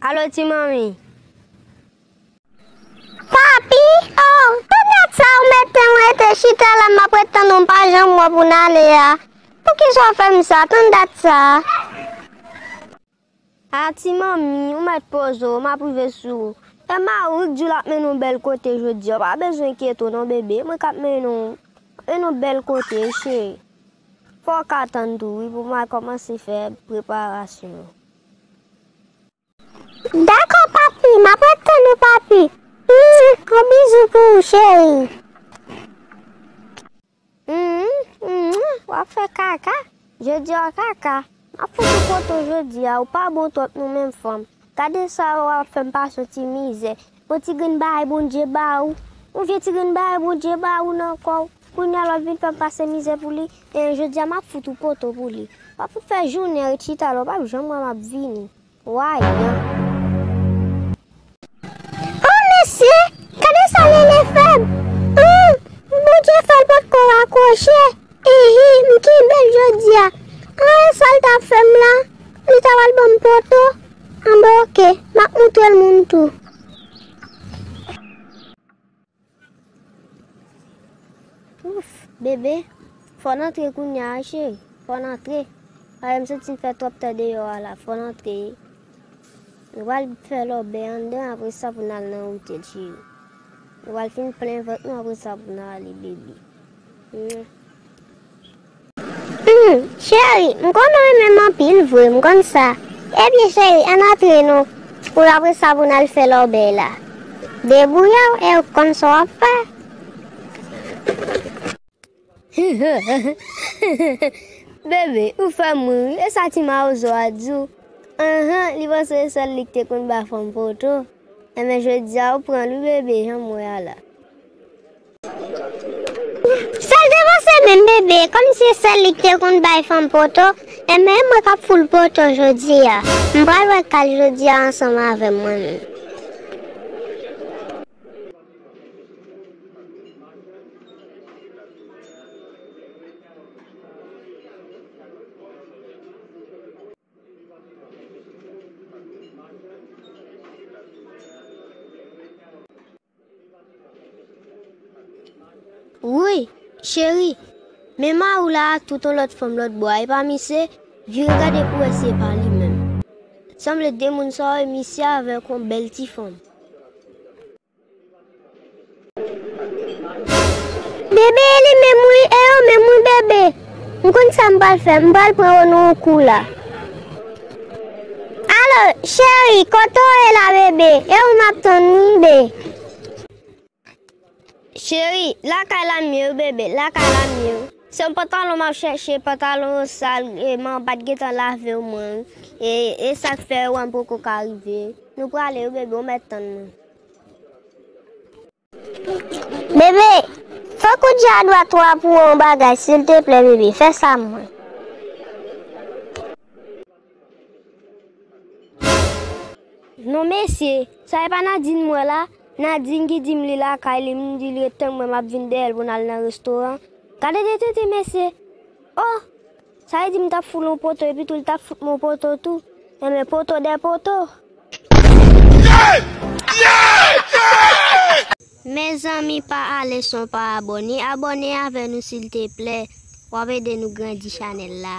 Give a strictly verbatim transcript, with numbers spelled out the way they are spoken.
Alo, ti manmi. Papi, oh, pou dat sa ou mete m rete chita la, m ap ret tann ou, m pa janm wè pou n ale a. Poukisa w fè m sa? Tann dat sa. A ti manmi, ou mèt poze w, m ap rive sou ou. E mari w k di w l ap mennen w bèl kote jodi a, w pa bezwen enkyete w non bebe, mwen k ap mennen w, mennen w bèl kote cheri. Fò w ka tann tou wi pou m al kòmanse fè preparasyon yo. Dakò papi, m ap ret tann ou papi. Mwen, gwo bizou pou ou cheri. Mwen, mwen, w ap fè kaka. Jodi a kaka. M ap fout ou poto jodi a, ou pa bon twòp non menm fanm. Gade sa w ap fè m pase yon ti mizè. Yon ti grenn bagay Bondye ba ou. Yon vye ti grenn bagay Bondye ba ou nan kò w. Kounye a l ap vin fè m pase mizè pou li. E jodi a m ap fout ou poto pou li. W ap fout fè jounen ret chita la, w p ap janm wè m ap vini. Wa yan. Oh mesye, gade sa Lele fè m. Hum, Bondye fè l potko rakwoche. Ehe, m kenbe l jodi a. An, sa l t ap fè m la? Li ta pral ban m poto? Anben oke, m ap moutre l moun tou. Ouf, bebe, fò n antre kounye a, cheri. Fò n antre. Paske m santi n fè twòp tan deyò a la. Fò n antre. Nou pral fè lòbèy anndan, apre sa pou n al nan otèl, cheri. Nou pral fin plen vant nou, apre sa pou n ale, bebe. Mwen. Hum, cheri, m konnen w renmen m anpil vre, m konn sa. Ebyen, cheri, ann antre non, pou apre sa pou n al fè lòbèy la. Debouye w e w konn sa w ap fè. Bebe, ou fè m ri wi, e sa ti mawozo a di w? Anhan, li panse se sèl li k te konn bay fanm poto. Enben, jodi a ou pran l wi, bebe, jan m wè a la. Sa l te panse menm bebe, kòmsi se sèl li k te konn bay fanm poto, enben e mwen k ap fout l poto jodi a. M pral wè k al jodi a ansanm avè m mwen menm. Wi, cheri, men mari w la ak tout yon lòt fanm lòtbò a, e pa misye? Vire gade pou w wè si e pa li menm. Sanble de moun sa yo, e misye avèk yon bèl ti fanm. Bebe, e li menm wi, e yo menm wi, bebe. M konn sa m pral fè, m pral pran yo nan yon kou la. Alo, cheri, kote w ye la, bebe? E ou m ap tann wi, be. Cheri, lakay la m ye wi, bebe, lakay la m ye wi. Se yon pantalon m ap chèche, pantalon sal, e manman pa t gentan lave w mwen wi. E, e sa k fè ou wè m poko ka rive. Nou prale wi, bebe, ou mèt tann mwen. Bebe, fòk ou di adwat ou a pou wè yon bagay, silteplè, bebe, fè sa mwen. Non, mesye, sa e pa Nadine m wè la? Nadine ki di m li lakay li, m di l ret tann mwen, m ap vin dèyè l pou n al nan restoran. Gade de tenten, mesye. Oh! Sa vle di m t ap fout l yon poto, epi tou l t ap fout mwen yon poto tou. Enben, poto dè poto. Mezanmi, pa ale san w pa abòne. Abòne avè nou, silteplè. W ap ede nou grandi chanèl la.